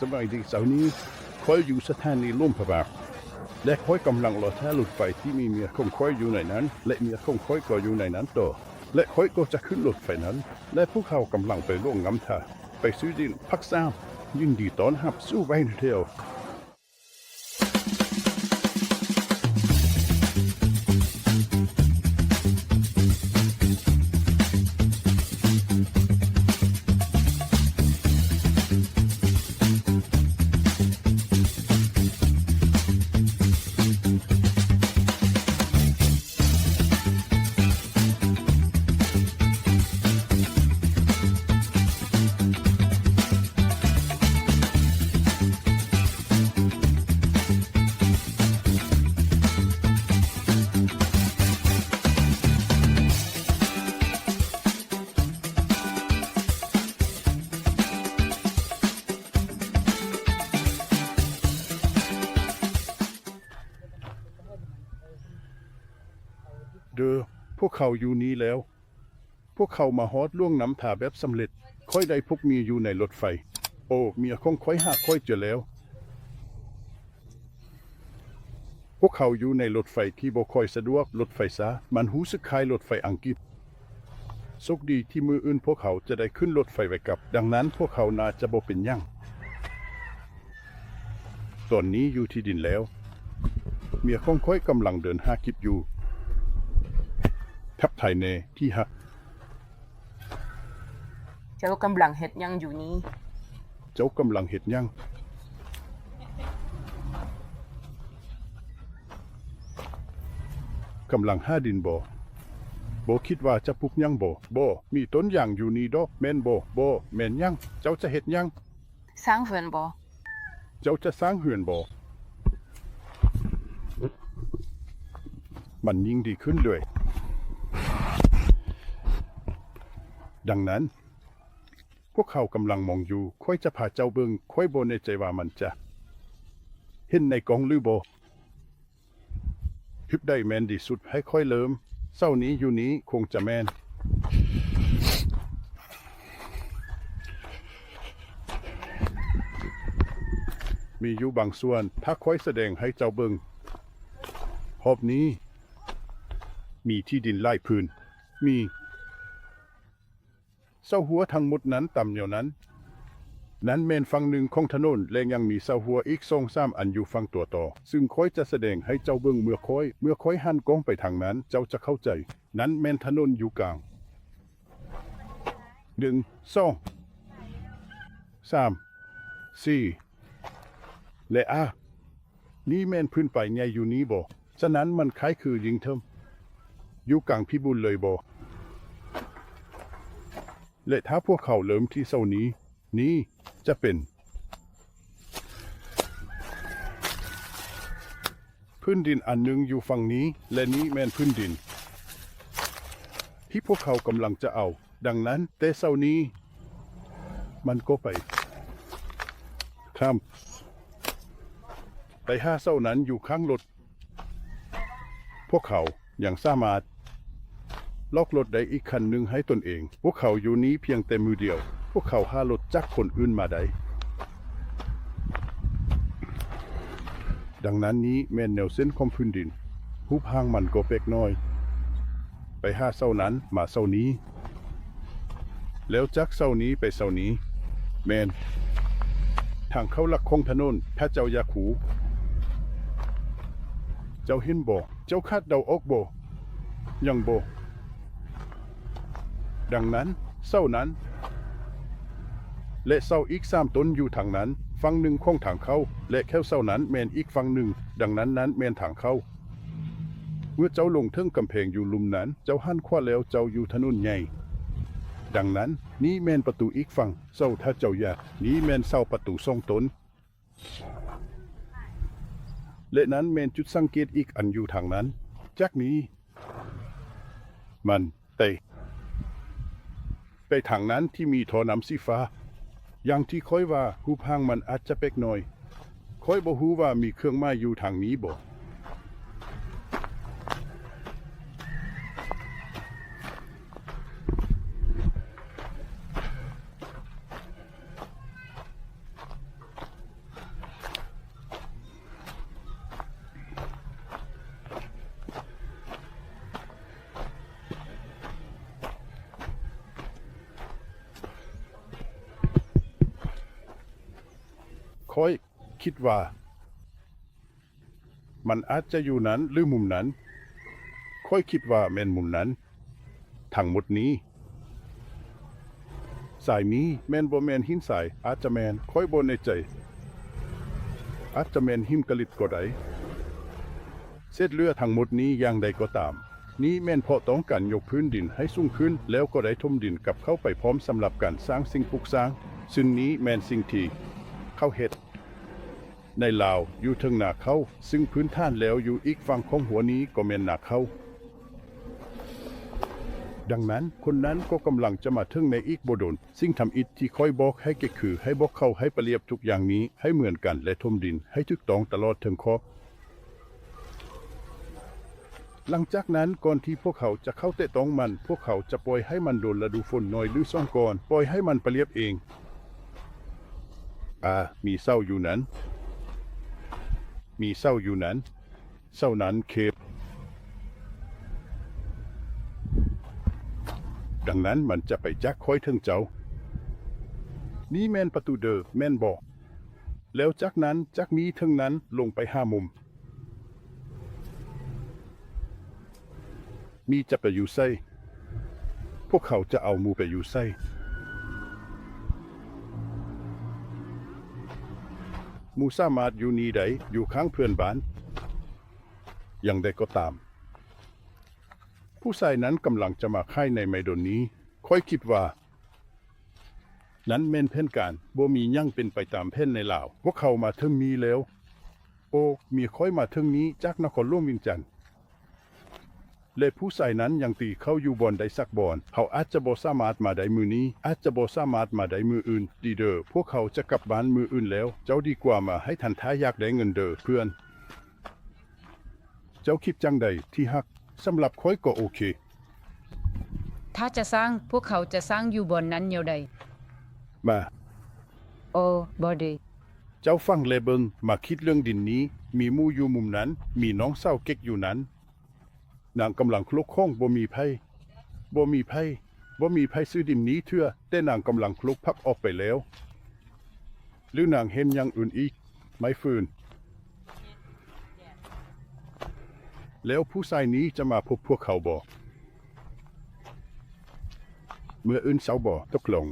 ສະບາຍດີ, ເຊົ້ານີ້ຂ້ອຍຢູ່ສະຖານີຫຼວງພະບາງ ແລະ ຂ້ອຍກຳລັງລໍຖ້າລົດໄຟທີ່ມີເມຍຂອງຂ້ອຍຢູ່ໃນນັ້ນ ແລະ ເມຍຂອງຂ້ອຍກໍຢູ່ໃນນັ້ນຕໍ່ ແລະ ຂ້ອຍກໍຈະຂຶ້ນລົດໄຟນັ້ນ ແລະ ພວກເຮົາກຳລັງໄປຫຼວງນ້ຳທາ ໄປຊື້ດິນພາກສາມ. ຍິນດີຕ້ອນຮັບສູ່ໄວນະເທວ. ເດີ ພວກເຂົາຢູ່ນີ້ແລ້ວ. ພວກເຂົາມາຮອດຫຼວງນ້ຳທາແບບສຳເລັດ. ຂ້ອຍໄດ້ພົບເມຍຢູ່ໃນລົດໄຟ. ໂອ, ເມຍຂອງຂ້ອຍຫາຂ້ອຍເຈີແລ້ວ. ພວກເຂົາຢູ່ໃນລົດໄຟທີ່ບໍ່ຄ່ອຍສະດວກ, ລົດໄຟຊ້າ, ມັນຮູ້ສຶກຄ້າຍລົດໄຟອັງກິດ. ໂຊກດີທີ່ມື້ອື່ນພວກເຂົາຈະໄດ້ຂຶ້ນລົດໄຟໄວກັບ, ດັ່ງນັ້ນພວກເຂົາໜ້າຈະບໍ່ເປັນຫຍັງ. ຕອນນີ້ຢູ່ທີ່ດິນແລ້ວ. ເມຍຂອງຂ້ອຍກຳລັງເດີນຫາກິບຢູ່. ທັກທາຍແນ່ທີ່ຮັກ. ເຈົ້າກຳລັງເຮັດຫຍັງຢູ່ນີ້? ເຈົ້າກຳລັງເຮັດຫຍັງ? ກຳລັງຫາດິນບໍ? ບໍ່ຄິດວ່າຈະປູກຫຍັງບໍ? ບໍ່ມີຕົ້ນຢາງຢູ່ນີ້ດອກ, ແມ່ນບໍ? ບໍ່ແມ່ນຫຍັງ. ເຈົ້າຈະເຮັດຫຍັງ? ສ້າງເຮືອນບໍ? ເຈົ້າຈະສ້າງເຮືອນບໍ? ມັນຍິ່ງດີຂຶ້ນເລື້ອຍ. ດັ່ງນັ້ນ, ພວກເຂົາກຳລັງມອງຢູ່. ຂ້ອຍຈະພາເຈົ້າເບິ່ງ. ຂ້ອຍບໍ່ແນ່ໃຈວ່າມັນຈະເຫັນໃນກ້ອງຫຼືບໍ່. ຮີບໃດແມ່ນດີສຸດໃຫ້ຂ້ອຍເລີ່ມ? ເສົານີ້ຢູ່ນີ້ຄົງຈະແມ່ນ. ມີຢູ່ບາງສ່ວນ, ຖ້າຂ້ອຍສະແດງໃຫ້ເຈົ້າເບິ່ງ. ຮອບນີ້ມີທີ່ດິນຫຼາຍພື້ນ. ມີ. ເສົາຮົ້ວທັງໝົດນັ້ນຕ່ຳແນວນັ້ນ. ນັ້ນແມ່ນຝັ່ງໜຶ່ງຂອງຖະໜົນ ແລະ ຍັງມີເສົາຮົ້ວອີກສອງສາມອັນຢູ່ຝັ່ງຕົວຕໍ່, ຊຶ່ງຂ້ອຍຈະສະແດງໃຫ້ເຈົ້າເບິ່ງເມື່ອຂ້ອຍ, ເມື່ອຂ້ອຍຫັນກ້ອງໄປທາງນັ້ນ, ເຈົ້າຈະເຂົ້າໃຈ. ນັ້ນແມ່ນຖະໜົນຢູ່ກາງ. ໜຶ່ງ, ສອງ, ສາມ, ສີ່ ແລະ ອາ. ນີ້ແມ່ນພື້ນປາຍໃຫຍ່ຢູ່ນີ້ບໍ? ສະນັ້ນມັນຄ້າຍຄືຍິງເທີມຢູ່ກາງພິບູນເລີຍບໍ? ແລະ ຖ້າພວກເຂົາເລີ່ມທີ່ເສົານີ້, ນີ້ຈະເປັນພື້ນດິນອັນໜຶ່ງຢູ່ຝັ່ງນີ້, ແລະ ນີ້ແມ່ນພື້ນດິນທີ່ພວກເຂົາກຳລັງຈະເອົາ. ດັ່ງນັ້ນ, ແຕ່ເສົານີ້ມັນກໍໄປຂ້າມໄປຫາເສົານັ້ນຢູ່ຂ້າງລົດ. ພວກເຂົາຍັງສາມາດລອກລົດໄດ້ອີກຄັນໜຶ່ງໃຫ້ຕົນເອງ. ພວກເຂົາຢູ່ນີ້ພຽງແຕ່ມື້ດຽວ. ພວກເຂົາຫາລົດຈາກຄົນອື່ນມາໄດ້. ດັ່ງນັ້ນ, ນີ້ແມ່ນແນວເສັ້ນຂອງພື້ນດິນ. ຮູບຮ່າງມັນກໍແປກໜ້ອຍ. ໄປຫາເສົານັ້ນ, ມາເສົານີ້. ແລ້ວຈາກເສົານີ້ໄປເສົານີ້ ແມ່ນທາງເຂົ້າຫຼັກຂອງຖະໜົນ. ຖ້າເຈົ້າຢາກຮູ້, ເຈົ້າເຫັນບໍ່? ເຈົ້າຄາດເດົາອອກບໍ່? ຍັງບໍ່. ດັ່ງນັ້ນ, ເສົານັ້ນ ແລະ ເສົາອີກສາມຕົ້ນຢູ່ທາງນັ້ນ, ຝັ່ງໜຶ່ງຂອງທາງເຂົ້າ, ແລະ ແຄວເສົານັ້ນແມ່ນອີກຝັ່ງໜຶ່ງ. ດັ່ງນັ້ນ, ນັ້ນແມ່ນທາງເຂົ້າ. ເມື່ອເຈົ້າລົງເຖິງກຳແພງຢູ່ລຸ່ມນັ້ນ, ເຈົ້າຫັນຂວາແລ້ວເຈົ້າຢູ່ຖະໜົນໃຫຍ່. ດັ່ງນັ້ນ, ນີ້ແມ່ນປະຕູອີກຝັ່ງເສົາ, ຖ້າເຈົ້າຢາກ. ນີ້ແມ່ນເສົາປະຕູສອງຕົ້ນ. ແລະ ນັ້ນແມ່ນຈຸດສັງເກດອີກອັນຢູ່ທາງນັ້ນ. ຈາກນີ້, ມັນ ໄປ, ໄປທາງນັ້ນທີ່ມີທໍ່ນ້ຳສີຟ້າ. ຢ່າງທີ່ຂ້ອຍວ່າ, ຮູບຮ່າງມັນອາດຈະແປກໜ້ອຍ. ຂ້ອຍບໍ່ຮູ້ວ່າມີເຄື່ອງໝາຍຢູ່ທາງນີ້ບໍ່. ເ ຂ້ອຍຄິດວ່າ ມັນອາດຈະຢູ່ນັ້ນ ຫຼື ມຸມນັ້ນ. ຂ້ອຍຄິດວ່າແມ່ນມຸມນັ້ນ. ທັງໝົດນີ້ ຊາຍນີ້ແມ່ນບໍ່ແມ່ນຫີນຊາຍ? ອາດຈະແມ່ນ, ຂ້ອຍບໍ່ແນ່ໃຈ. ອາດຈະແມ່ນຫິມກາລິດກໍໄດ້. ເສດເຫຼືອທັງໝົດນີ້ຢ່າງໃດກໍຕາມ, ນີ້ແມ່ນເພາະຕ້ອງການຍົກພື້ນດິນໃຫ້ສູງຂຶ້ນ, ແລ້ວກໍໄດ້ຖົມດິນກັບເຂົ້າໄປພ້ອມສຳລັບການສ້າງສິ່ງປຸກສ້າງ. ຊຶ່ງນີ້ແມ່ນສິ່ງທີ່ເຂົາເຮັດໃນລາວ, ຢູ່ເທິງນາເຂົ້າ, ຊຶ່ງພື້ນຖານແລ້ວຢູ່ອີກຝັ່ງຂອງຮົ້ວນີ້ກໍແມ່ນນາເຂົ້າ. ດັ່ງນັ້ນ, ຄົນນັ້ນກໍກຳລັງຈະມາເຖິງໃນອີກບໍ່ດົນ. ສິ່ງທຳອິດທີ່ຂ້ອຍບອກໃຫ້ກໍຄືໃຫ້ພວກເຂົາໃຫ້ປະລຽບທຸກຢ່າງນີ້ໃຫ້ເໝືອນກັນ ແລະ ຖົມດິນໃຫ້ຖືກຕ້ອງຕະຫຼອດເຖິງຂອບ. ຫຼັງຈາກນັ້ນ, ກ່ອນທີ່ພວກເຂົາຈະເຂົ້າແຕະຕ້ອງມັນ, ພວກເຂົາຈະປ່ອຍໃຫ້ມັນໂດນລະດູຝົນໜ້ອຍຫຼືສອງກ່ອນ, ປ່ອຍໃຫ້ມັນປະລຽບເອງ. ອາ, ມີເສົາຢູ່ນັ້ນ. ມີເສົາຢູ່ນັ້ນ. ເສົານັ້ນເຂບ. ດັ່ງນັ້ນມັນຈະໄປຈາກຂ້ອຍເຖິງເຈົ້າ. ນີ້ແມ່ນປະຕູເດີ, ແມ່ນບໍ່? ແລ້ວຈາກນັ້ນ, ຈາກນີ້ເຖິງນັ້ນ, ລົງໄປຫາມຸມ. ມີຈະໄປຢູ່ໃສ? ພວກເຂົາຈະເອົາໝູ່ໄປຢູ່ໃສ? ໝູ່ສາມາດຢູ່ນີ້ໄດ້, ຢູ່ຂ້າງເພື່ອນບ້ານ. ຢ່າງໃດກໍຕາມ, ຜູ້ຊາຍນັ້ນກຳລັງຈະມາຂາຍໃນໄມ່ດົນນີ້. ຂ້ອຍຄິດວ່າ ນັ້ນແມ່ນແຜນການ, ບໍ່ມີຫຍັງເປັນໄປຕາມແຜນໃນລາວ. ພວກເຂົາມາເຖິງນີ້ແລ້ວ. ໂອ, ເມຍຂ້ອຍມາເຖິງນີ້ຈາກນະຄອນຫຼວງວຽງຈັນ. ແລະ ຜູ້ຊາຍນັ້ນຍັງຕີເຂົ້າຢູ່ບ່ອນໃດສັກບ່ອນ. ເຮົາອາດຈະບໍ່ສາມາດມາໄດ້ມື້ນີ້, ອາດຈະບໍ່ສາມາດມາໄດ້ມື້ອື່ນ. ດີເດີ, ພວກເຮົາຈະກັບບ້ານມື້ອື່ນແລ້ວ. ເຈົ້າດີກວ່າມາໃຫ້ທັນຖ້າຢາກໄດ້ເງິນເດີ, ເພື່ອນ. ເຈົ້າຄິດຈັ່ງໃດທີ່ຮັກ? ສຳລັບຂ້ອຍກໍໂອເຄ. ຖ້າຈະສ້າງ, ພວກເຂົາຈະສ້າງຢູ່ບ່ອນນັ້ນແນວໃດ? ມາ. ໂອ, ບໍ່ດີ. ເຈົ້າຟັງແລະເບິ່ງ, ມາຄິດເລື່ອງດິນນີ້. ມີໝູ່ຢູ່ມຸມນັ້ນ, ມີນ້ອງສາວເກັກຢູ່ນັ້ນ. ນາງກຳລັງໂຄລກຂອງ, ບໍ່ມີໃຜ, ບໍ່ມີໃຜ, ບໍ່ມີໃຜຊື້ດິນນີ້ເທື່ອ, ແຕ່ນາງກຳລັງໂຄລກຜັກອອກໄປແລ້ວ. ຫຼືນາງເຫັນຢ່າງອື່ນອີກ? ໄມ້ຟືນ. ແລ້ວຜູ້ຊາຍນີ້ຈະມາພົບພວກເຂົາບໍ່? ມື້ອື່ນເຊົ້າບໍ່? ຕົກລົງ.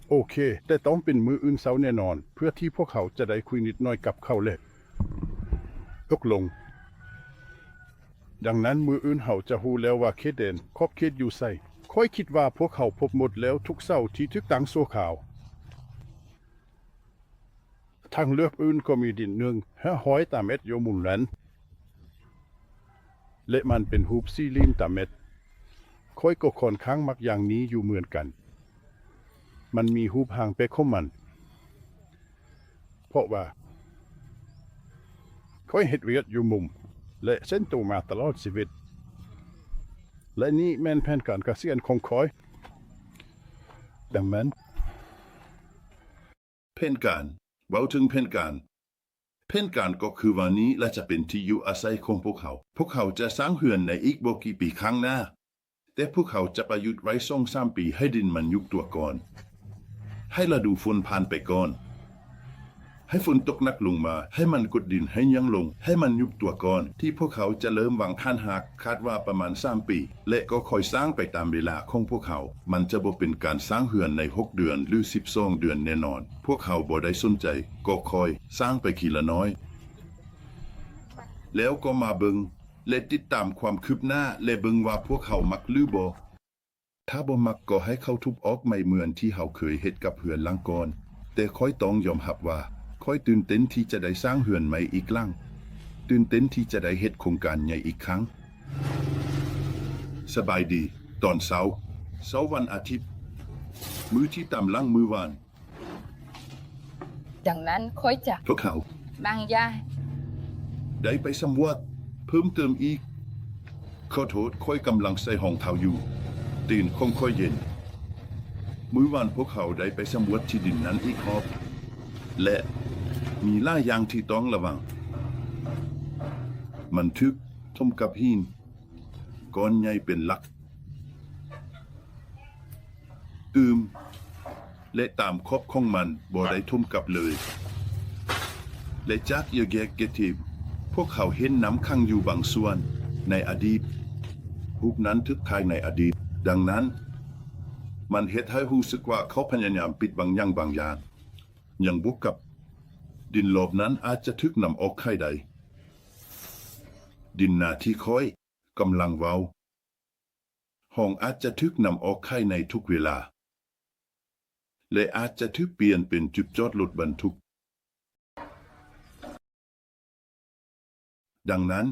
ໂອເຄ, ແຕ່ຕ້ອງເປັນມື້ອື່ນເຊົ້າແນ່ນອນ, ເພື່ອທີ່ພວກເຂົາຈະໄດ້ຄຸຍນິດໜ້ອຍກັບເຂົາແຫຼະ. ຕົກລົງ. ດັ່ງນັ້ນ, ມື້ອື່ນເຮົາຈະຮູ້ແລ້ວວ່າເຂດແດນ, ຂອບເຂດຢູ່ໃສ. ຂ້ອຍຄິດວ່າພວກເຂົາພົບໝົດແລ້ວທຸກເສົາທີ່ຖືກຕັ້ງຊົ່ວຄາວ. ທາງເລືອກອື່ນກໍມີດິນໜຶ່ງຫ້າຮ້ອຍຕາແມັດຢູ່ມຸມນັ້ນ ແລະ ມັນເປັນຮູບສີ່ຫຼ່ຽມຕາແມັດ. ຂ້ອຍກໍຂ້ອນຂ້າງມັກຢ່າງນີ້ຢູ່ເໝືອນກັນ. ມັນມີຮູບຮ່າງແປກຂອງມັນ. ເພາະວ່າຂ້ອຍເຮັດວຽກຢູ່ມຸມ ແລະ ເຊັ່ນໂຕມາຕະຫຼອດຊີວິດ ແລະ ນີ້ແມ່ນແຜນການກະສຽນຂອງຂ້ອຍ. ດັ່ງນັ້ນ ແຜນການ, ເວົ້າເຖິງແຜນການ, ແຜນການກໍຄືວ່ານີ້ລະຈະເປັນທີ່ຢູ່ອາໄສຂອງພວກເຂົາ. ພວກເຂົາຈະສ້າງເຮືອນໃນອີກບໍ່ກີ່ປີຂ້າງໜ້າ. ແຕ່ພວກເຂົາຈະໄປຢຸດໄວ້ສອງສາມປີໃຫ້ດິນມັນຍຸບຕົວກ່ອນ, ໃຫ້ລະດູຝົນຜ່ານໄປກ່ອນ, ໃຫ້ຝົນຕົກໜັກລົງມາ, ໃຫ້ມັນກົດດິນໃຫ້ຍ່ອງລົງ, ໃຫ້ມັນຍຸບຕົວກ່ອນ, ທີ່ພວກເຂົາຈະເລີ່ມວາງຖານຮາກ, ຄາດວ່າປະມານສາມປີ, ແລະ ກໍຄ່ອຍສ້າງໄປຕາມເວລາຂອງພວກເຂົາ. ມັນຈະບໍ່ເປັນການສ້າງເຮືອນໃນຫົກເດືອນ ຫຼື ສິບສອງເດືອນແນ່ນອນ. ພວກເຂົາບໍ່ໄດ້ສົນໃຈ, ກໍຄ່ອຍສ້າງໄປທີລະໜ້ອຍ. ແລ້ວກໍມາເບິ່ງ ແລະ ຕິດຕາມຄວາມຄືບໜ້າ ແລະ ເບິ່ງວ່າພວກເຂົາມັກຫຼືບໍ່. ຖ້າບໍ່ມັກກໍໃຫ້ເຂົາທຸບອອກໃໝ່ເໝືອນທີ່ເຮົາເຄີຍເຮັດກັບເຮືອນຫຼັງກ່ອນ. ແຕ່ຂ້ອຍຕ້ອງຍອມຮັບວ່າ ຂ້ອຍຕື່ນເຕັ້ນທີ່ຈະໄດ້ສ້າງເຮືອນໃໝ່ອີກຫຼັງ, ຕື່ນເຕັ້ນທີ່ຈະໄດ້ເຮັດໂຄງການໃຫຍ່ອີກຄັ້ງ. ສະບາຍດີ, ຕອນເຊົ້າ, ເຊົ້າວັນອາທິດ, ມື້ທີ່ຕາມຫຼັງມື້ວານ. ດັ່ງນັ້ນຂ້ອຍຈະ ພວກເຮົາ ບາງຢ່າງ ໄດ້ໄປສຳຫຼວດເພີ່ມເຕີມອີກ. ຂໍໂທດ, ຂ້ອຍກຳລັງໃສ່ຮອງເທົ້າຢູ່. ຕີນຂອງຂ້ອຍເຢັນ. ມື້ວານພວກເຮົາໄດ້ໄປສຳຫຼວດທີ່ດິນນັ້ນອີກຮອບ ແລະ ມີຫຼາຍຢ່າງທີ່ຕ້ອງລະວັງ. ມັນຖືກຖົມກັບຫີນກ້ອນໃຫຍ່ເປັນຫຼັກ. ຕື່ມ. ແລະ ຕາມຂອບຂອງມັນບໍ່ໄດ້ຖົມກັບເລີຍ. ແລະ ຈາກເຢຍແກກເກທີບ ພວກເຂົາເຫັນນ້ຳຂັງຢູ່ບາງສ່ວນໃນອະດີດ. ຮູບນັ້ນຖືກຖ່າຍໃນອະດີດ, ດັ່ງນັ້ນ ມັນເຮັດໃຫ້ຮູ້ສຶກວ່າເຂົາພະຍາຍາມປິດບັງຫຍັງບາງຢ່າງ. ຍັງບວກກັບ ດິນລອບນັ້ນອາດຈະຖືກນຳອອກຂາຍໄດ້. ດິນນາທີ່ຂ້ອຍກຳລັງເວົ້າ ຫ້ອງອາດຈະຖືກນຳອອກຂາຍໃນທຸກເວລາ ແລະ ອາດຈະຖືກປ່ຽນເປັນຈຸດຈອດລົດບັນທຸກ. ດັ່ງນັ້ນ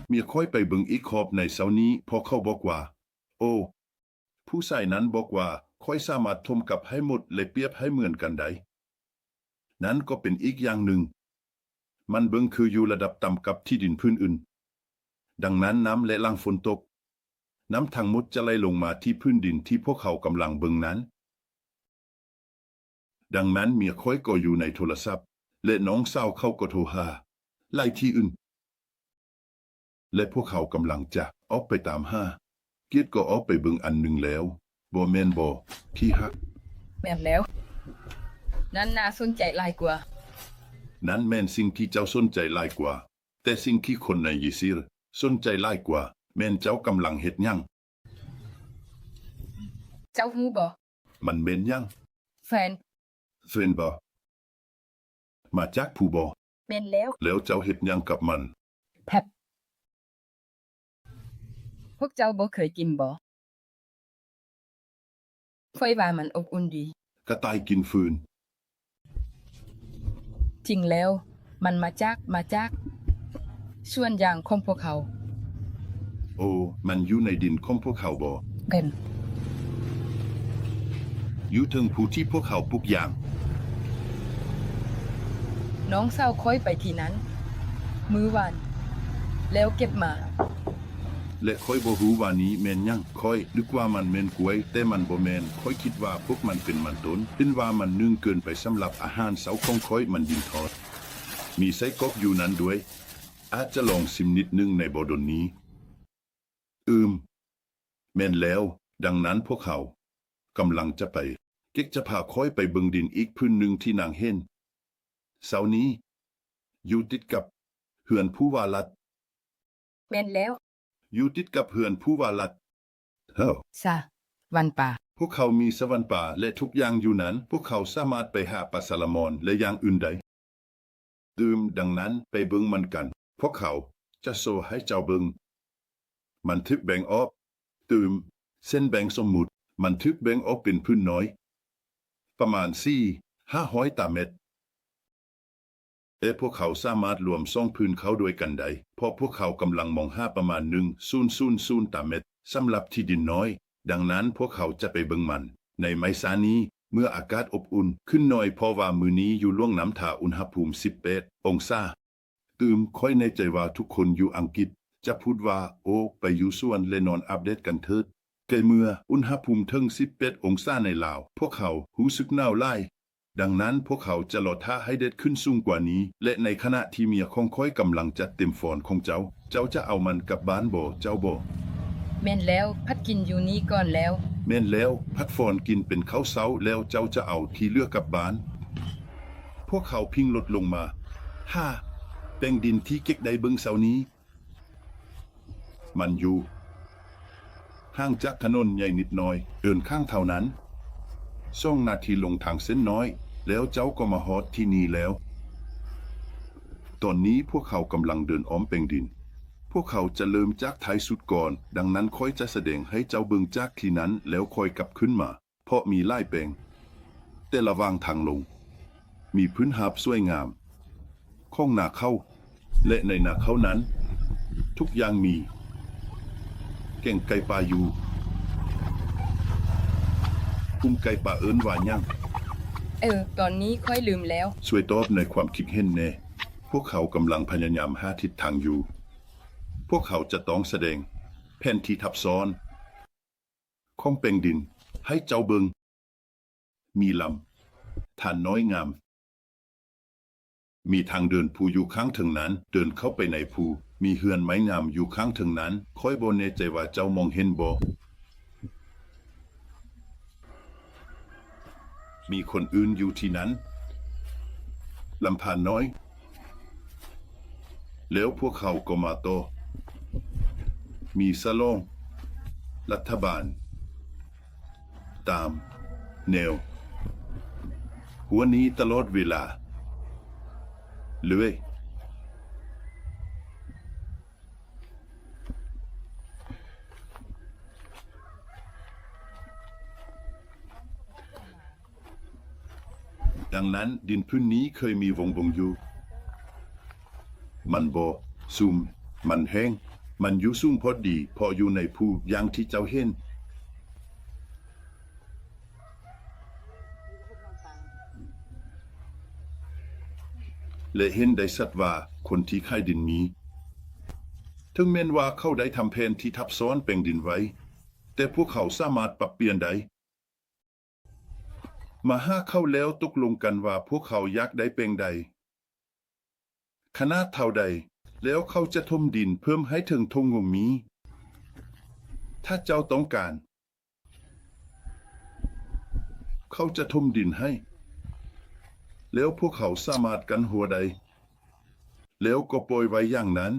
ເມຍຂ້ອຍໄປເບິ່ງອີກຮອບໃນເຊົ້ານີ້, ພວກເຂົາບອກວ່າ, ໂອ້, ຜູ້ຊາຍນັ້ນບອກວ່າ, ຂ້ອຍສາມາດຖົມກັບໃຫ້ໝົດ ແລະ ປຽບໃຫ້ເໝືອນກັນໄດ້. ນັ້ນກໍເປັນອີກຢ່າງໜຶ່ງ. ມັນເບິ່ງຄືຢູ່ລະດັບຕ່ຳກັບທີ່ດິນພື້ນອື່ນ. ດັ່ງນັ້ນ ນ້ຳ ແລະ ຫຼັງຝົນຕົກ, ນ້ຳທັງໝົດຈະໄຫຼລົງມາທີ່ພື້ນດິນທີ່ພວກເຂົາກຳລັງເບິ່ງນັ້ນ. ດັ່ງນັ້ນ ເມຍຂ້ອຍກໍຢູ່ໃນໂທລະສັບ ແລະ ນ້ອງສາວເຂົາກໍໂທຫາຫຼາຍທີ່ອື່ນ. ແລະ ພວກເຂົາກຳລັງຈະອອກໄປຕາມຫາ. ກຽດກໍອອກໄປເບິ່ງອັນໜຶ່ງແລ້ວ, ບໍ່ແມ່ນບໍ ທີ່ຮັກ? ແມ່ນແລ້ວ. ນັ້ນໜ້າສົນໃຈຫຼາຍກວ່າ. ນັ້ນແມ່ນສິ່ງທີ່ເຈົ້າສົນໃຈຫຼາຍກວ່າ. ແຕ່ສິ່ງທີ່ຄົນໃນເຢຊິລສົນໃຈຫຼາຍກວ່າ ແມ່ນເຈົ້າກຳລັງເຮັດຫຍັງ? ເຈົ້າຮູ້ບໍ່? ມັນແມ່ນຫຍັງ? ແຟນ. ແຟນບໍ? ມາຈາກພູບໍ? ແມ່ນແລ້ວ. ແລ້ວເຈົ້າເຮັດຫຍັງກັບມັນ? ແພັບ. ພວກເຈົ້າບໍ່ເຄີຍກິນບໍ? ຂ້ອຍວ່າມັນອົບອຸ່ນດີ. ກະຕ່າຍກິນຟືນ. ຈິງແລ້ວ, ມັນມາຈາກ, ມາຈາກສວນຢາງຂອງພວກເຮົາ. ໂອ, ມັນຢູ່ໃນດິນຂອງພວກເຮົາບໍ? ແມ່ນ. ຢູ່ເທິງພູທີ່ພວກເຮົາປູກຢາງ. ນ້ອງສາວຂ້ອຍໄປທີ່ນັ້ນມື້ວານ ແລ້ວເກັບມາ. ແລະ ຂ້ອຍບໍ່ຮູ້ວ່ານີ້ແມ່ນຫຍັງ. ຂ້ອຍນຶກວ່າມັນແມ່ນກ້ວຍ, ແຕ່ມັນບໍ່ແມ່ນ. ຂ້ອຍຄິດວ່າພວກມັນເປັນມັນຕົ້ນ, ເຫັນວ່າມັນໜຶ່ງເກີນໄປສຳລັບອາຫານເຊົ້າຂອງຂ້ອຍ. ມັນດິນທອດ. ມີໄສ້ກອກຢູ່ນັ້ນດ້ວຍ. ອາດຈະລອງຊິມນິດໜຶ່ງໃນບໍ່ດົນນີ້. ອືມ, ແມ່ນແລ້ວ. ດັ່ງນັ້ນພວກເຮົາກຳລັງຈະໄປ. ເກັກຈະພາຂ້ອຍໄປເບິ່ງດິນອີກພື້ນໜຶ່ງທີ່ນາງເຫັນເຊົ້ານີ້. ຢູ່ຕິດກັບເຮືອນຜູ້ວ່າລັດ. ແມ່ນແລ້ວ. ຢູ່ຕິດກັບເຮືອນຜູ້ວ່າລັດ. ເຮີ. ສະຫວັນປາ. ພວກເຂົາມີສະຫວັນປາ ແລະ ທຸກຢ່າງຢູ່ນັ້ນ. ພວກເຂົາສາມາດໄປຫາປາຊາລາມອນ ແລະ ຢ່າງອື່ນໄດ້. ຕື່ມ, ດັ່ງນັ້ນໄປເບິ່ງມັນກັນ. ພວກເຂົາຈະໂຊໃຫ້ເຈົ້າເບິ່ງ. ມັນຖືກແບ່ງອອກ. ຕື່ມ, ເສັ້ນແບ່ງສົມມຸດ. ມັນຖືກແບ່ງອອກເປັນພື້ນນ້ອຍ ປະມານສີ່ຫ້າຮ້ອຍຕາແມັດ. ແຕ່ພວກເຂົາສາມາດລວມສອງພື້ນເຂົ້າດ້ວຍກັນໄດ້, ເພາະພວກເຂົາກຳລັງມອງຫາປະມານໜຶ່ງສູນສູນສູນຕາແມັດສຳລັບທີ່ດິນນ້ອຍ. ດັ່ງນັ້ນພວກເຂົາຈະໄປເບິ່ງມັນໃນໄມຊານີ້ ເມື່ອອາກາດອົບອຸ່ນຂຶ້ນໜ້ອຍ, ເພາະວ່າມື້ນີ້ຢູ່ຫຼວງນ້ຳທາອຸນຫະພູມສິບແປດອົງສາ. ຕື່ມ, ຂ້ອຍແນ່ໃຈວ່າທຸກຄົນຢູ່ອັງກິດຈະພູດວ່າ, ໂອ, ໄປຢູ່ສວນ ແລະ ນອນອາບແດດກັນເທີດ. ແຕ່ເມື່ອອຸນຫະພູມເຖິງສິບແປດອົງສາໃນລາວ, ພວກເຂົາຮູ້ສຶກໜາວຫຼາຍ. ດັ່ງນັ້ນພວກເຂົາຈະລໍຖ້າໃຫ້ແດດຂຶ້ນສູງກວ່ານີ້, ແລະ ໃນຂະນະທີ່ເມຍຂອງຂ້ອຍກຳລັງຈັດເຕັມຟອນຂອງເຈົ້າ, ເຈົ້າຈະເອົາມັນກັບບ້ານບໍ? ເຈົ້າບໍ? ແມ່ນແລ້ວ, ພັດກິນຢູ່ນີ້ກ່ອນແລ້ວ. ແມ່ນແລ້ວ, ພັດຟອນກິນເປັນເຂົ້າເຊົ້າ, ແລ້ວເຈົ້າຈະເອົາທີ່ເຫຼືອກັບບ້ານ. ພວກເຂົາພິງລົດລົງມາຫາແປງດິນທີ່ເກັກໄດ້ເບິ່ງເຊົ້ານີ້. ມັນຢູ່ຫ່າງຈາກຖະໜົນໃຫຍ່ນິດໜ້ອຍ, ເດີນຂ້າງເທົ່ານັ້ນ. ສອງນາທີລົງທາງເສັ້ນນ້ອຍ, ແລ້ວເຈົ້າກໍມາຮອດທີ່ນີ້ແລ້ວ. ຕອນນີ້ພວກເຂົາກຳລັງເດີນອ້ອມແປງດິນ. ພວກເຂົາຈະເລີ່ມຈາກທ້າຍສຸດກ່ອນ, ດັ່ງນັ້ນຂ້ອຍຈະສະແດງໃຫ້ເຈົ້າເບິ່ງຈາກທີ່ນັ້ນ, ແລ້ວຄ່ອຍກັບຂຶ້ນມາ. ເພາະມີຫຼາຍແປງ, ແຕ່ລະຫວ່າງທາງລົງ ມີພື້ນຮາບສວຍງາມຂອງນາເຂົ້າ, ແລະ ໃນນາເຂົ້ານັ້ນ ທຸກຢ່າງມີ. ແກງໄກ່ປ່າຢູ່. ກຸ່ມໄກ່ປ່າເອີ້ນວ່າຫຍັງ? ເອີ, ຕອນນີ້ຂ້ອຍລືມແລ້ວ. ຊ່ວຍຕອບໃນຄວາມຄິດເຫັນແດ່. ພວກເຂົາກຳລັງພະຍາຍາມຫາທິດທາງຢູ່. ພວກເຂົາຈະຕ້ອງສະແດງແຜນທີ່ທັບຊ້ອນ ຂອງແປງດິນໃຫ້ເຈົ້າເບິ່ງ. ມີລຳທານນ້ອຍງາມ. ມີທາງເດີນພູຢູ່ຂ້າງເທິງນັ້ນ, ເດີນເຂົ້າໄປໃນພູ. ມີເຮືອນໄມ້ງາມຢູ່ຂ້າງເທິງນັ້ນ. ຂ້ອຍບໍ່ແນ່ໃຈວ່າເຈົ້າມອງເຫັນບໍ່? ມີຄົນອື່ນຢູ່ທີ່ນັ້ນ ລຳພັງນ້ອຍ. ແລ້ວພວກເຂົາກໍມາຕໍ່. ມີສະຫຼອງລັດຖະບານຕາມແນວຮົ້ວນີ້ຕະຫຼອດເວລາເລີຍ. ດັ່ງນັ້ນ, ດິນພື້ນນີ້ເຄີຍມີວົງໆຢູ່. ມັນບໍ່ຊຸ່ມ, ມັນແຫ້ງ, ມັນຢູ່ສູງພໍດີ, ເພາະຢູ່ໃນພູຢ່າງທີ່ເຈົ້າເຫັນ ແລະ ເຫັນໄດ້ຊັດວ່າຄົນທີ່ຂາຍດິນມີ. ເຖິງແມ່ນວ່າເຂົາໄດ້ທຳແຜນທີ່ທັບຊ້ອນແປງດິນໄວ້, ແຕ່ພວກເຂົາສາມາດປັບປ່ຽນໄດ້. ມາຫາເຂົາແລ້ວຕົກລົງກັນວ່າພວກເຂົາຢາກໄດ້ແປງໃດ, ຂະໜາດເທົ່າໃດ, ແລ້ວເຂົາຈະຖົມດິນເພີ່ມໃຫ້ເຖິງທົ່ງງູມີ. ຖ້າເຈົ້າຕ້ອງການ, ເຂົາຈະຖົມດິນໃຫ້, ແລ້ວພວກເຂົາສາມາດກັ້ນຮົ້ວໄດ້, ແລ້ວກໍປ່ອຍໄວ້ຢ່າງນັ້ນ.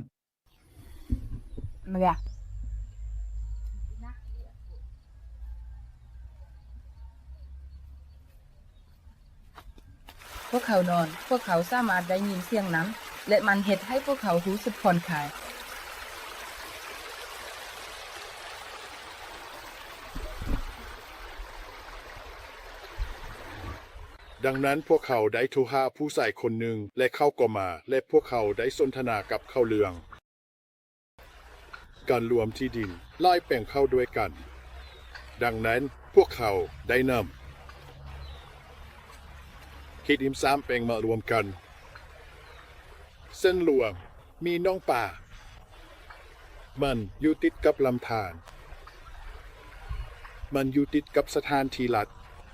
ພວກເຂົານອນ, ພວກເຂົາສາມາດໄດ້ຍິນສຽງນ້ຳ ແລະ ມັນເຮັດໃຫ້ພວກເຂົາຮູ້ສຶກຜ່ອນຄາຍ. ດັ່ງນັ້ນພວກເຂົາໄດ້ໂທຫາຜູ້ຊາຍຄົນໜຶ່ງ ແລະ ເຂົາກໍມາ, ແລະ ພວກເຂົາໄດ້ສົນທະນາກັບເຂົາເລື່ອງ ການລວມທີ່ດິນຫຼາຍແປງເຂົ້າດ້ວຍກັນ. ດັ່ງນັ້ນ, ພວກເຂົາໄດ້ນຳທີ່ດິນສາມແປງມາລວມກັນ. ເສັ້ນລວມມີໜອງປາ. ມັນຢູ່ຕິດກັບລຳທານ. ມັນຢູ່ຕິດກັບສະຖານທີ່ລັດ.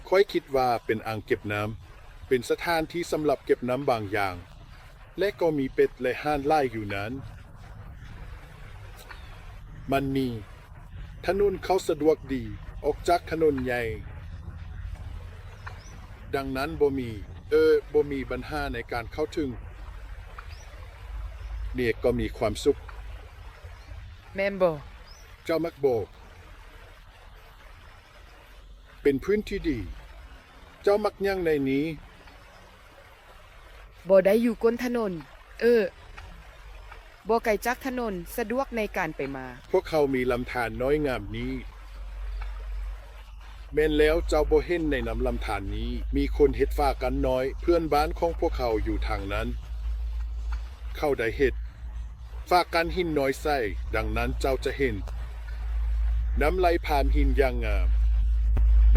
ຂ້ອຍຄິດວ່າເປັນອ່າງເກັບນ້ຳ, ເປັນສະຖານທີ່ສຳລັບເກັບນ້ຳບາງຢ່າງ, ແລະ ກໍມີເປັດ ແລະ ຫ່ານຫຼາຍຢູ່ນັ້ນ. ມັນມີຖະໜົນເຂົ້າສະດວກດີອອກຈາກຖະໜົນໃຫຍ່, ດັ່ງນັ້ນບໍ່ມີ, ເອີ, ບໍ່ມີບັນຫາໃນການເຂົ້າເຖິງ. ເມກກໍມີຄວາມສຸກ. ແມ່ນບໍ່? ເຈົ້າມັກບໍ່? ເປັນພື້ນທີ່ດີ. ເຈົ້າມັກຫຍັງໃນນີ້? ບໍ່ໄດ້ຢູ່ກົ້ນຖະໜົນ. ເອີ, ບໍ່ໄກຈາກຖະໜົນ, ສະດວກໃນການໄປມາ. ພວກເຂົາມີລຳທານນ້ອຍງາມນີ້. ແມ່ນແລ້ວ, ເຈົ້າບໍ່ເຫັນໃນນ້ຳລຳທານນີ້ ມີຄົນເຮັດຝາກັ້ນນ້ອຍ, ເພື່ອນບ້ານຂອງພວກເຂົາຢູ່ທາງນັ້ນ ເຂົາໄດ້ເຮັດ ຝາກັ້ນຫີນນ້ອຍໃສ່, ດັ່ງນັ້ນເຈົ້າຈະເຫັນນ້ຳໄຫຼຜ່ານຫີນຢ່າງງາມ.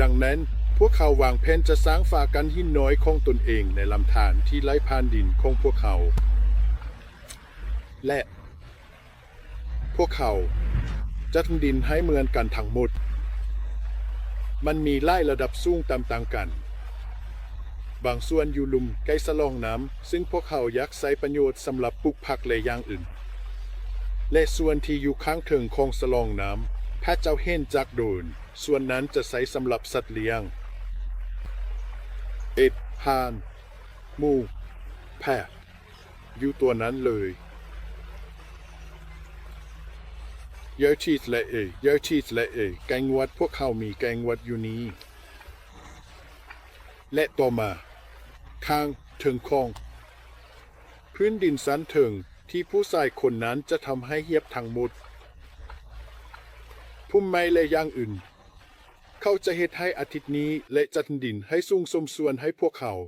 ດັ່ງນັ້ນ, ພວກເຂົາວາງແຜນຈະສ້າງຝາກັ້ນຫີນນ້ອຍຂອງຕົນເອງໃນລຳທານທີ່ໄຫຼຜ່ານດິນຂອງພວກເຂົາ ແລະ ພວກເຂົາຈັດດິນໃຫ້ເໝືອນກັນທັງໝົດ. ມັນມີຫຼາຍລະດັບສູງຕ່ຳຕ່າງກັນ, ບາງສ່ວນຢູ່ລຸ່ມໃກ້ສະຫຼອງນ້ຳ, ຊຶ່ງພວກເຂົາຢາກໃຊ້ປະໂຫຍດສຳລັບປູກຜັກ ແລະ ຢ່າງອື່ນ, ແລະ ສ່ວນທີ່ຢູ່ຂ້າງເທິງຂອງສະຫຼອງນ້ຳ, ຖ້າເຈົ້າເຫັນຈາກໂດຣນ, ສ່ວນນັ້ນຈະໃຊ້ສຳລັບສັດລ້ຽງ, ເອັດ, ຫ່ານ, ໝູ, ແພະ. ຢູ່ຕົວນັ້ນເລີຍ. ເຢຍທີດ ແລະ ເອ, ເຢຍທີດ ແລະ ເອ, ໄກ່ງວດ, ພວກເຮົາມີໄກ່ງວດຢູ່ນີ້. ແລະ ຕໍ່ມາ, ຂ້າງເທິງຂອງພື້ນດິນຊັ້ນເທິງທີ່ຜູ້ຊາຍຄົນນັ້ນຈະທຳໃຫ້ຮຽບທັງໝົດ, ພຸ່ມໄມ້ ແລະ ຢ່າງອື່ນ, ເຂົາຈະເຮັດໃຫ້ອາທິດນີ້ ແລະ ຈັດດິນໃຫ້ສູງສົມສ່ວນໃຫ້ພວກເຂົາ.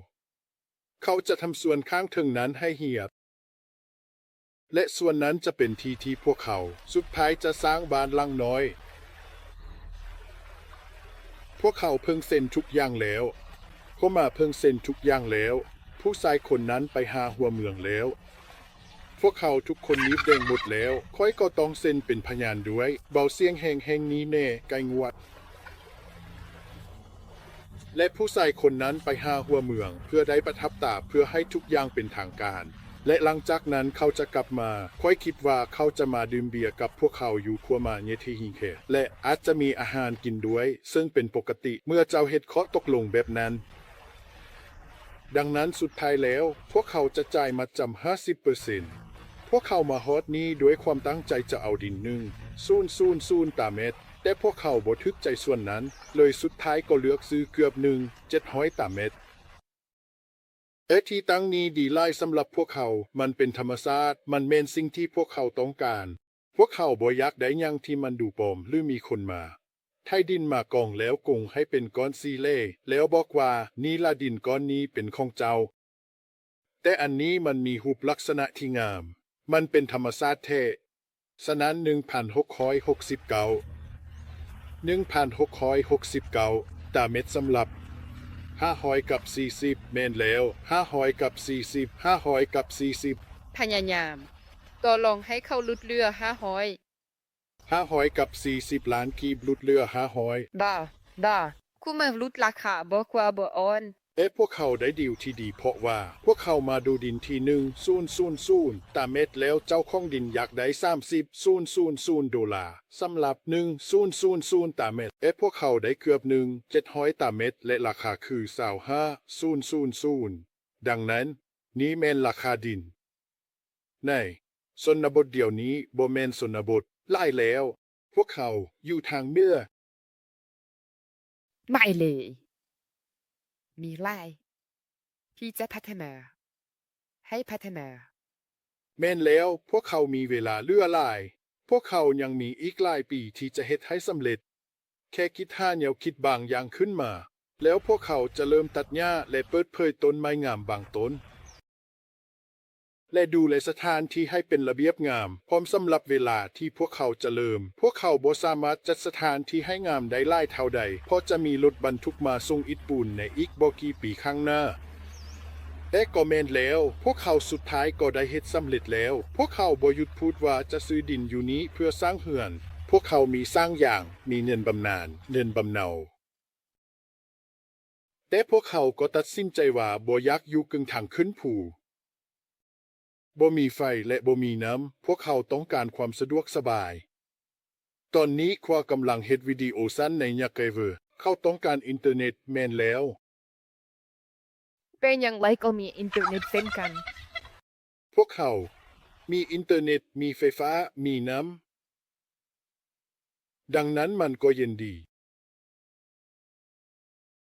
ເຂົາຈະທຳສ່ວນຂ້າງເທິງນັ້ນໃຫ້ຮຽບ, ແລະ ສ່ວນນັ້ນຈະເປັນທີ່ທີ່ພວກເຂົາສຸດທ້າຍຈະສ້າງບ້ານຫຼັງນ້ອຍ. ພວກເຂົາເພິ່ງເຊັນທຸກຢ່າງແລ້ວ, ໂຄມາເພິ່ງເຊັນທຸກຢ່າງແລ້ວ, ຜູ້ຊາຍຄົນນັ້ນໄປຫາຫົວເມືອງແລ້ວ. ພວກເຂົາທຸກຄົນມີແດງໝົດແລ້ວ, ຂ້ອຍກໍຕ້ອງເຊັນເປັນພະຍານດ້ວຍ. ເວົ້າສຽງແຮງແຫ່ງນີ້ແດ່, ໄກ່ງວດ. ແລະ ຜູ້ຊາຍຄົນນັ້ນໄປຫາຫົວເມືອງເພື່ອໄດ້ປະທັບຕາ, ເພື່ອໃຫ້ທຸກຢ່າງເປັນທາງການ. ແລະ ຫຼັງຈາກນັ້ນເຂົາຈະກັບມາ. ຂ້ອຍຄິດວ່າເຂົາຈະມາດື່ມເບຍກັບພວກເຂົາຢູ່ຂົວມາເຍເທຮີແຄ ແລະ ອາດຈະມີອາຫານກິນດ້ວຍ, ເຊິ່ງເປັນປົກກະຕິເມື່ອເຈົ້າເຮັດຂໍ້ຕົກລົງແບບນັ້ນ. ດັ່ງນັ້ນ ສຸດທ້າຍແລ້ວ ພວກເຂົາຈະຈ່າຍມັດຈຳຫ້າສິບເປີເຊັນ. ພວກເຂົາມາຮອດນີ້ດ້ວຍຄວາມຕັ້ງໃຈຈະເອົາດິນໜຶ່ງຈຸດສູນສູນສູນຕາແມັດ, ແຕ່ພວກເຂົາບໍ່ຖືກໃຈສ່ວນນັ້ນເລີຍ, ສຸດທ້າຍກໍເລືອກຊື້ເກືອບໜຶ່ງເຈັດຮ້ອຍຕາແມັດ. ແລະ ທີ່ຕັ້ງນີ້ດີຫຼາຍສຳລັບພວກເຂົາ, ມັນເປັນທຳມະຊາດ, ມັນແມ່ນສິ່ງທີ່ພວກເຂົາຕ້ອງການ. ພວກເຂົາບໍ່ຢາກໄດ້ຫຍັງທີ່ມັນດູປອມ ຫຼື ມີຄົນມາໄຖດິນມາກອງແລ້ວກົງໃຫ້ເປັນກ້ອນສີ່ແຫຼ້ ແລ້ວບອກວ່າ ນີ້ລະ ດິນກ້ອນນີ້ເປັນຂອງເຈົ້າ. ແຕ່ອັນນີ້ມັນມີຮູບລັກສະນະທີ່ງາມ, ມັນເປັນທຳມະຊາດແທ້. ສະນັ້ນ ໜຶ່ງພັນຫົກຮ້ອຍຫົກສິບເກົ້າ ໜຶ່ງພັນຫົກຮ້ອຍຫົກສິບເກົ້າຕາແມັດສຳລັບຫ້າຮ້ອຍກັບສີ່ສິບ. ແມ່ນແລ້ວ, ຫ້າຮ້ອຍກັບສີ່ສິບ, ຫ້າຮ້ອຍກັບສີ່ສິບ. ພະຍາຍາມຕໍ່ລອງໃຫ້ເຂົາຫຼຸດເຫຼືອຫ້າຮ້ອຍ. ຫ້າຮ້ອຍກັບສີ່ສິບລ້ານກີບ ຫຼຸດເຫຼືອຫ້າຮ້ອຍ. ບໍ່, ບໍ່, ຄູມາຫຼຸດລາຄາບໍ່ກວ່າບໍ່ອ່ອນ. ແລະ ພວກເຂົາໄດ້ດີລທີ່ດີ ເພາະວ່າພວກເຂົາມາດູດິນທີ່ໜຶ່ງຈຸດສູນສູນສູນຕາແມັດ ແລ້ວເຈົ້າຂອງດິນຢາກໄດ້ສາມສິບຈຸດສູນສູນສູນໂດລາສຳລັບໜຶ່ງຈຸດສູນສູນສູນຕາແມັດ ແລະ ພວກເຂົາໄດ້ເກືອບໜຶ່ງເຈັດຮ້ອຍຕາແມັດ ແລະ ລາຄາຄືຊາວຫ້າຈຸດສູນສູນສູນ. ດັ່ງນັ້ນ ນີ້ແມ່ນລາຄາດິນໃນຊົນນະບົດດຽວນີ້, ບໍ່ແມ່ນຊົນນະບົດຫຼາຍແລ້ວ. ພວກເຂົາຢູ່ທາງເໜືອ. ໄດ້ເລີຍ. ມີຫຼາຍທີ່ຈະພັດທະນາ, ໃຫ້ພັດທະນາ. ແມ່ນແລ້ວ, ພວກເຂົາມີເວລາເຫຼືອຫຼາຍ. ພວກເຂົາຍັງມີອີກຫຼາຍປີທີ່ຈະເຮັດໃຫ້ສຳເລັດ. ແຄ່ຄິດຫາແນວຄິດບາງຢ່າງຂຶ້ນມາ, ແລ້ວພວກເຂົາຈະເລີ່ມຕັດຫຍ້າ ແລະ ເປີດເຜີຍຕົ້ນໄມ້ງາມບາງຕົ້ນ ແລະ ດູແລສະຖານທີ່ໃຫ້ເປັນລະບຽບງາມ ພ້ອມສຳລັບເວລາທີ່ພວກເຂົາຈະເລີ່ມ. ພວກເຂົາບໍ່ສາມາດຈັດສະຖານທີ່ໃຫ້ງາມໄດ້ຫຼາຍເທົ່າໃດ, ເພາະຈະມີລົດບັນທຸກມາສົ່ງອິດປູນໃນອີກບໍ່ກີ່ປີຂ້າງໜ້າ. ແລະ ກໍແມ່ນແລ້ວ, ພວກເຂົາສຸດທ້າຍກໍໄດ້ເຮັດສຳເລັດແລ້ວ. ພວກເຂົາບໍ່ຢຸດພູດວ່າຈະຊື້ດິນຢູ່ນີ້ເພື່ອສ້າງເຮືອນ. ພວກເຂົາມີສ້າງຢາງ, ມີເງິນບຳນານ, ເງິນບຳເນົາ. ແຕ່ພວກເຂົາກໍຕັດສິນໃຈວ່າບໍ່ຢາກຢູ່ເຄິ່ງທາງຂຶ້ນພູ, ບໍ່ມີໄຟ ແລະ ບໍ່ມີນ້ຳ. ພວກເຂົາຕ້ອງການຄວາມສະດວກສະບາຍ. ຕອນນີ້ຂ້າກຳລັງເຮັດວິດີໂອສັ້ນໃນຍາເກເວີ. ເຂົາຕ້ອງການອິນເຕີເນັດ. ແມ່ນແລ້ວ. ເປັນຫຍັງໄລກໍມີອິນເຕີເນັດເຊັ່ນກັນ. ພວກເຂົາມີອິນເຕີເນັດ, ມີໄຟຟ້າ, ມີນ້ຳ. ດັ່ງນັ້ນມັນກໍເຢັນດີ.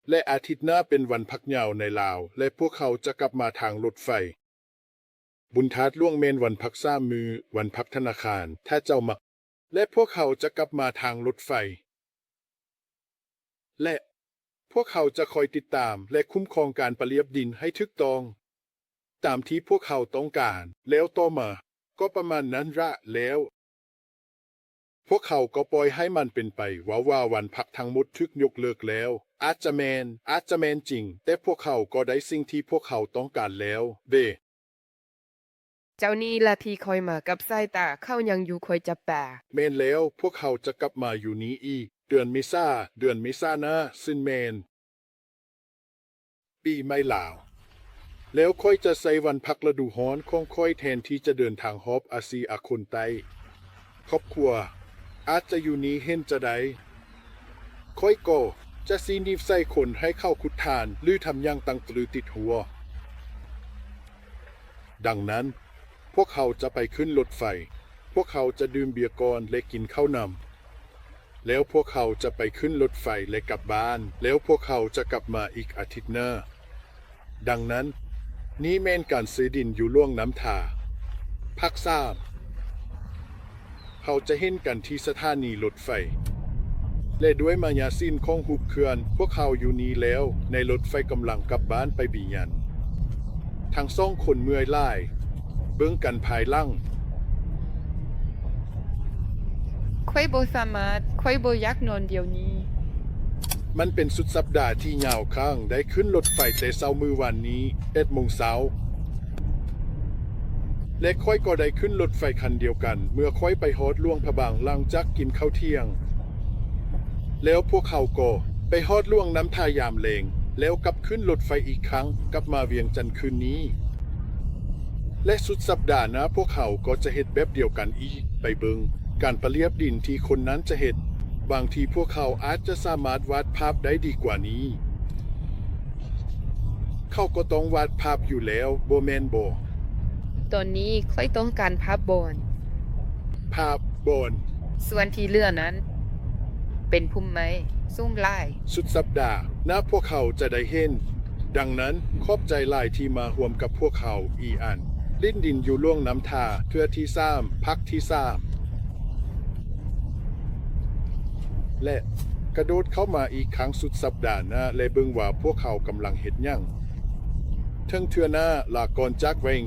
ແລະ ອາທິດໜ້າເປັນວັນພັກຍາວໃນລາວ ແລະ ພວກເຂົາຈະກັບມາທາງລົດໄຟ. ບຸນທາດຫຼວງແມ່ນວັນພັກສາມມື້, ວັນພັກທະນາຄານ, ຖ້າເຈົ້າມັກ. ແລະ ພວກເຂົາຈະກັບມາທາງລົດໄຟ. ແລະ ພວກເຂົາຈະຄອຍຕິດຕາມ ແລະ ຄຸ້ມຄອງການປະລຽບດິນໃຫ້ຖືກຕ້ອງ ຕາມທີ່ພວກເຂົາຕ້ອງການ. ແລ້ວຕໍ່ມາ ກໍປະມານນັ້ນລະ. ແລ້ວ ພວກເຂົາກໍປ່ອຍໃຫ້ມັນເປັນໄປ. ເວົ້າວ່າວັນພັກທັງໝົດຖືກຍົກເລີກແລ້ວ. ອາດຈະແມ່ນ, ອາດຈະແມ່ນຈິງ, ແຕ່ພວກເຂົາກໍໄດ້ສິ່ງທີ່ພວກເຂົາຕ້ອງການແລ້ວ. ເບ. ເຈົ້ານີ້ລະທີ່ຂ້ອຍມາກັບສາຍຕາ, ເຂົາຍັງຢູ່, ຂ້ອຍຈັບປາ. ແມ່ນແລ້ວ, ພວກເຂົາຈະກັບມາຢູ່ນີ້ອີກ. ເດືອນເມສາ, ເດືອນເມສາໜ້າ, ຊຶ່ງແມ່ນ ປີໃໝ່ລາວ. ແລ້ວຂ້ອຍຈະໃຊ້ວັນພັກລະດູຮ້ອນຂອງຂ້ອຍແທນທີ່ຈະເດີນທາງຮອບອາຊີອາຄົນໃຕ້. ຄອບຄົວອາດຈະຢູ່ນີ້ເຫັນຈະໄດ້. ຂ້ອຍກໍຈະຊີ້ນິ້ວໃສ່ຄົນໃຫ້ເຂົາຂຸດຖ່ານ ຫຼື ທຳຫຍັງຕັ້ງຕື້ຕິດຫົວ. ດັ່ງນັ້ນ, ພວກເຂົາຈະໄປຂຶ້ນລົດໄຟ. ພວກເຂົາຈະດື່ມເບຍກ່ອນ ແລະ ກິນເຂົ້ານຳ. ແລ້ວພວກເຂົາຈະໄປຂຶ້ນລົດໄຟ ແລະ ກັບບ້ານ. ແລ້ວພວກເຂົາຈະກັບມາອີກອາທິດໜ້າ. ດັ່ງນັ້ນ, ນີ້ແມ່ນການຊື້ດິນຢູ່ຫຼວງນ້ຳທາ. ພາກສາມ. ເຮົາຈະເຫັນກັນທີ່ສະຖານີລົດໄຟ ແລະ ດ້ວຍມາຍາສິນຂອງຮູບເຄື່ອນ. ພວກເຮົາຢູ່ນີ້ແລ້ວ, ໃນລົດໄຟກຳລັງກັບບ້ານໄປບີນຍັນ. ທັງສອງຄົນເມື່ອຍຫຼາຍ, ເບິ່ງກັນພາຍຫຼັງ. ຂ້ອຍບໍ່ສາມາດ, ຂ້ອຍບໍ່ຢາກນອນດຽວນີ້. ມັນເປັນສຸດສັບດາທີ່ຍາວຄັກ. ໄດ້ຂຶ້ນລົດໄຟແຕ່ເຊົ້າມື້ວານນີ້ ແປດໂມງເຊົ້າ. ແລະ ຂ້ອຍກໍໄດ້ຂຶ້ນລົດໄຟຄັນດຽວກັນ ເມື່ອຂ້ອຍໄປຮອດຫຼວງພະບາງຫຼັງຈາກກິນເຂົ້າທ່ຽງ. ແລ້ວພວກເຮົາກໍໄປຮອດຫຼວງນ້ຳທາຍາມແລງ ແລ້ວກັບຂຶ້ນລົດໄຟອີກຄັ້ງກັບມາວຽງຈັນຄືນນີ້. ແລະ ສຸດສັບດາໜ້າພວກເຮົາກໍຈະເຮັດແບບດຽວກັນອີກ. ໄປເບິ່ງການປະລຽບດິນທີ່ຄົນນັ້ນຈະເຮັດ. ບາງທີພວກເຮົາອາດຈະສາມາດວາດພາບໄດ້ດີກວ່ານີ້. ເຂົາກໍຕ້ອງວາດພາບຢູ່ແລ້ວ ບໍ່ແມ່ນບໍ? ຕອນນີ້ຂ້ອຍຕ້ອງການພາບບອນ. ພາບບອນ. ສ່ວນທີ່ເຫຼືອນັ້ນ ເປັນພຸ່ມໄມ້ສູງຫຼາຍ. ສຸດສັບດາໜ້າພວກເຮົາຈະໄດ້ເຫັນ. ດັ່ງນັ້ນ, ຂອບໃຈຫຼາຍທີ່ມາຮ່ວມກັບພວກເຮົາ, ອີອານ. ຫຼິ້ນດິນຢູ່ຫຼວງນ້ຳທາເທື່ອທີສາມ, ພັກທີສາມ ແລະ ກະໂດດເຂົ້າມາອີກຄັ້ງສຸດສັບດາໜ້າ ແລະ ເບິ່ງວ່າພວກເຮົາກຳລັງເຮັດຫຍັງ. ເຖິງເທື່ອໜ້າ, ລາກ່ອນຈາກເວັງ.